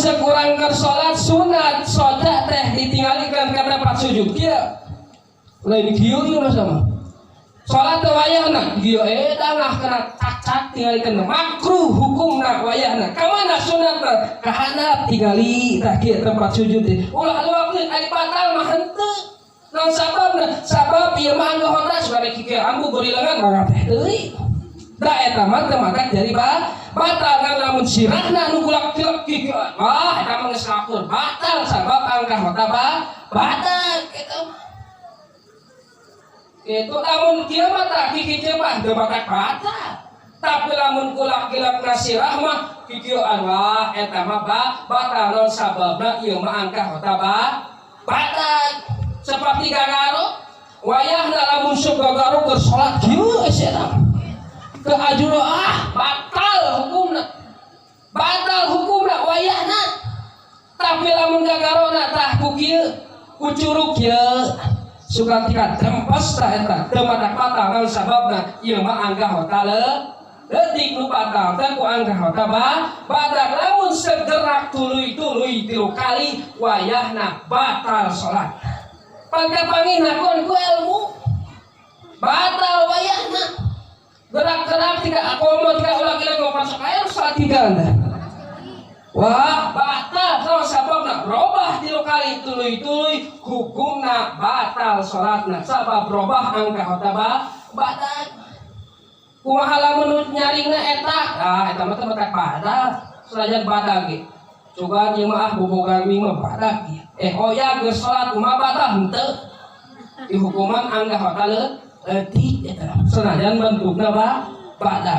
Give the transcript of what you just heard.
Sekurang keur salat sunat soda teh ditinggalikan ke tempat sujud kieu. Lain kieu ieu mah sama. Salat teh wayahna kieu dangah kena cak-cak tinggalikan, makruh hukumna wayahna. Ka mana sunat teh? Ka handap tingali tah kieu tempat sujud teh. Ulah luapkeun, ari batal mah henteu. Naon sababna? Sabab ieu mah anu hota suara kieu ambu gorilengan mangga teh deui. Da eta mah teu matak jadi batal, ngan lamun sirahna nu gulak kilek kieu, wah, eta mah geus lapur batal sabab angkah hota batal kitu. Itu lamun kieu mah tah kieu mah teu matak batal. Tapi lamun kulak kilek na sirah mah kikieuan, wah, eta mah batal. Naon sababna? Ieu mah angkah hota batal. Seperti gagaro wayahna, lamun sok gagaro keur salat kieu eta ke ajuro, ah, batal hukumna, batal hukumna wayahna. Tapi lamun gagarona tah ku kieu, ku curug kieu, suka tika rempes, tah eta teu matak batal. Naon sababna? Ieu mah angkah hota leutik nu batal teh ku angkah hota batal. Lamun segerak tuluy-tuluy tilu kali, wayahna batal salat. Pangkapangina kon ku ilmu batal wayahna gerak-gerak tidak akomo tidak ulang lagi ngopan sok air salat tiga anda, wah, batal. Kalau sababna robah tilu kali tuluy-tuluy, hukumna batal salatna sabab robah angka hota batal. Kumaha lamun nyaringna eta? Ah, eta mah teu matak batal, senajan batal ge coba ieu mah, ah, bobogan mah batal. Oh ya, geus salat kumaha, batal henteu? Dihukuman angka hota leutik eta senajan bentukna batal.